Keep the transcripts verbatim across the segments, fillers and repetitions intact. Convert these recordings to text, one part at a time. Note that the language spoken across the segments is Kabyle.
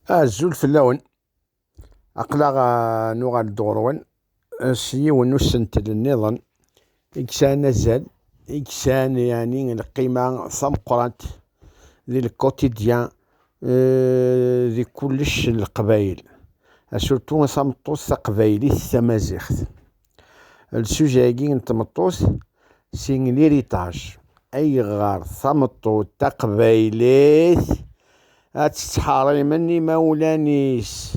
Azul fell-awen. Aql-aɣ, ah, nuɣal-d ɣur-wen, eh, s yiwen n usentel nniḍen i yesɛan azal, i yesɛan, yeɛni, lqima tameqqrant di le quotidien, eh, di kullec n Leqbayel. Surtout tameṭṭut taqbaylit tamaziɣt. Le sujet-agi n tmeṭṭut, c'est l'héritage. Ayɣer tameṭṭut taqbaylit ad tettḥeṛṛimen imawlan-is,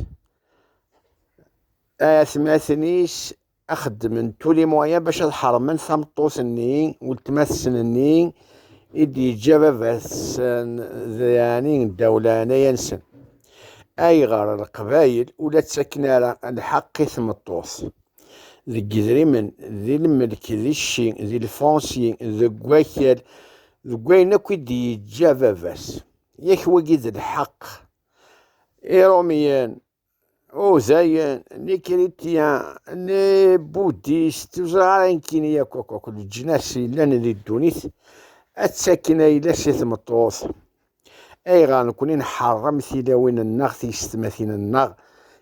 atmaten-is, ad xeddmen tous les moyens bac ad ḥeṛmen tameṭṭut-nni, weltma-tsen-nni, i d-yeǧǧa baba-tsen, d, yeɛni, ddaw leɛnaya-nsen. Ayɣer Leqbayel ur la ttaken ara lḥeqq i tmeṭṭut? Deg idrimen, di lmelk, di cci, di lfansyi, deg wakal, deg wayen akk i d-yeǧǧa baba-s. Yak wagi d lḥeqq. Iṛumyen, Uzayen, ni krityan, ni budist, ur ẓriɣ ara nekkini yakk, akk, akk leǧnas yellan di ddunit, ad ttaken ayla-s i tmeṭṭut. Ayɣer nekkni nḥeṛṛem tilawin-nneɣ, tiyessetmatin-nneɣ,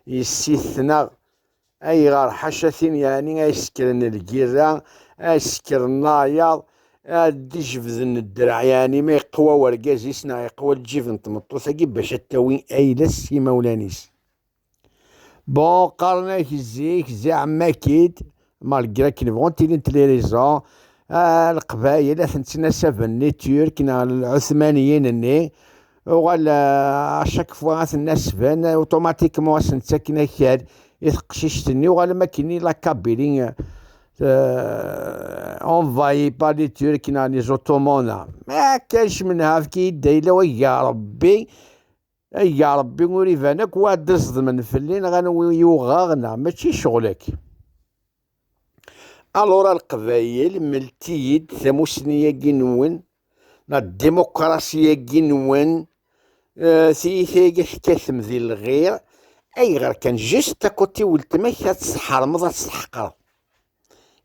yessit-nneɣ? Ayɣer ḥaca tin, yeɛni, ay sekren lgirra, ay sekren layaḍ, ad d-ijebden ddreɛ, yeɛni, ma yeqwa wergaz-is neɣ yeqwa lǧib n tmeṭṭut-agi bac ad tawi ayla-s s imawlan-is? Bon, qqaren-ak zik, zeɛma-k-id, malgré akken bɣun tilint les raisons, ah, Leqbayel ad ten-ttnasaben les Turcs neɣ Lɛuthmaniyin-nni, uɣal, ah, à chaque fois ad ten-nasben, automatiquement ad sen-ttaken akal i teqcict-nni, uɣal am akken i la Kabylie, euh, envahie par les Turcs neɣ les Ottomans. Ma akka, kecmen, ha, efk-iyi-d ayla-w, ay Ṛebbi, ay Ṛebbi, ur iban akk wa d-iẓedmen fell-i, neɣ anwa i yuɣeɣ, neɣ mačči ccɣel-ak. Alors a Leqbayel, mlet-iyi-d tamussni-agi-nwen, la démocratie-agi-nwen, eh, tiyita-agi tekkatem di lɣir, ayɣer kan juste à côté weltma-k ad tt-tḥermeḍ, ad tt-tḥeqreḍ?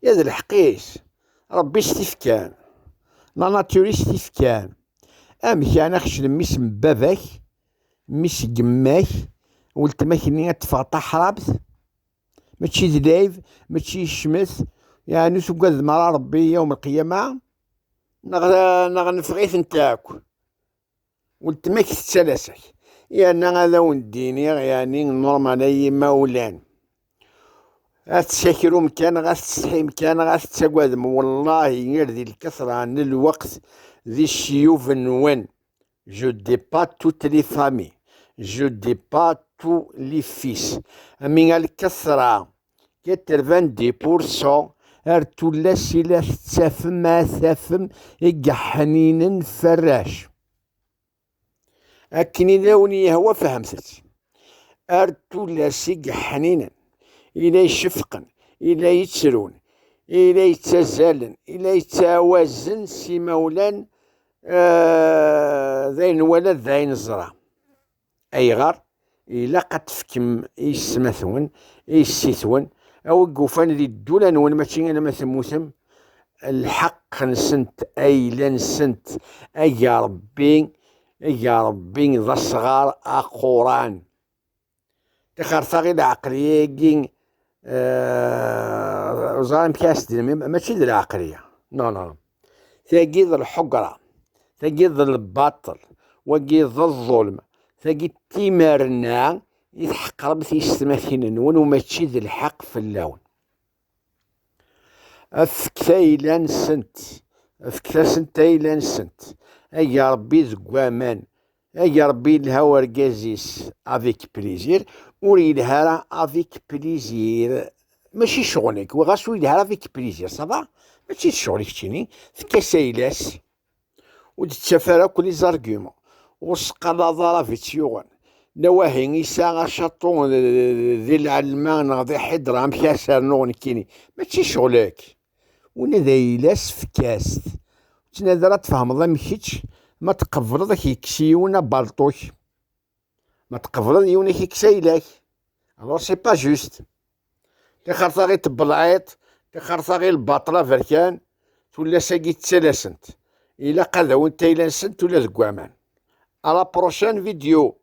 Ya d lḥeqq-is, Ṛebbi s t-ifkan, la nature i s t-ifkan. Amek yeɛni, axec d mmi-s n baba-k, mmi-s n yemma-k, weltma-k-nni ad teffeɣ d taḥrabt? Mačči d lɛib, mačči yecmet, yeɛni ur tugadem ara Ṛebbi yawm lqiyama? Neɣ, neɣ neffeɣ-itent akk? Weltma-k tettalas-ak. Yerna ad awen-d-iniɣ, yeɛni, normal ay imawlan. Ad tessakrum kan, ad tsetḥim kan, ad tettagadem. Wallahi, ar di lkatra n lweqt, di cciyub-nwen. Je dis pas toutes les familles. Je dis pas tous les fils. Mais à lkatra, quatre-vingt-dix pour cent, ar tullas i la tettafem, ad tafem i yeḥninen f arrac. Akken i la wen-yehwa, fehmet-tt. Ar tullas i yeḥninen, i la icefqen, i la yettrun, i la yettazalen, i la yettɛawazen s imawlan, eh, d ayen nwala, d ayen neẓra. Ayɣer? Ilaq ad tefkem i yessetma-twen, i yessi-twen, a wi yufan di ddula-nwen, mačči alamma temmutem, lḥeqq-nsent, ayla-nsent, ay Ṛebbi, ay Ṛebbi, d asɣar aquran. Tixer taɣi lɛeqliya-agi, eh, ur ẓriɣ amek ara s-d-nini, mačči d lɛeqliya. Non, non, non. Tagi d lḥugra, tagi d lbaṭel, wagi d ẓẓulm, tagi d timerna i tḥeqrem tiyessetmatin-nwen, u mačči d lḥeqq fell-awen. Efket ayla-nsent, efket-asent ayla-nsent. Ay Ṛebbi deg waman, ay Ṛebbi yelha urgaz-is avec plaisir, ur yelha ara avec plaisir. Mačči ccɣel-ik, ɣas ur yelha ara avec plaisir, ça va? Mačči d ccɣel-ik keččini, efk-as ayla-s. Ur d-ttaf ara akk les arguments. Ur s-qqar aḍar a bi tt-yuɣen. Nawahi, yesɛa acaṭu d, d, di lɛelma neɣ di ḥidra, amek ara s-rnuɣ nekkini? Mačči ccɣel-ik. Win d ayla-s, efk-as-t. Ur ttnadi ara ad tfehmeḍ am kečč, ma tqebleḍ ad k-yekkes yiwen abalṭu-k. Ma tqebleḍ yiwen ad k-ikkes ayla-k. Alors, c'est pas juste. Tixer taɣi tbelɛiṭ, tixer taɣi lbaṭel aberkan, tullas-agi ttalasent. Ilaq ad awint ayla-nsent ula deg waman. À la prochaine vidéo.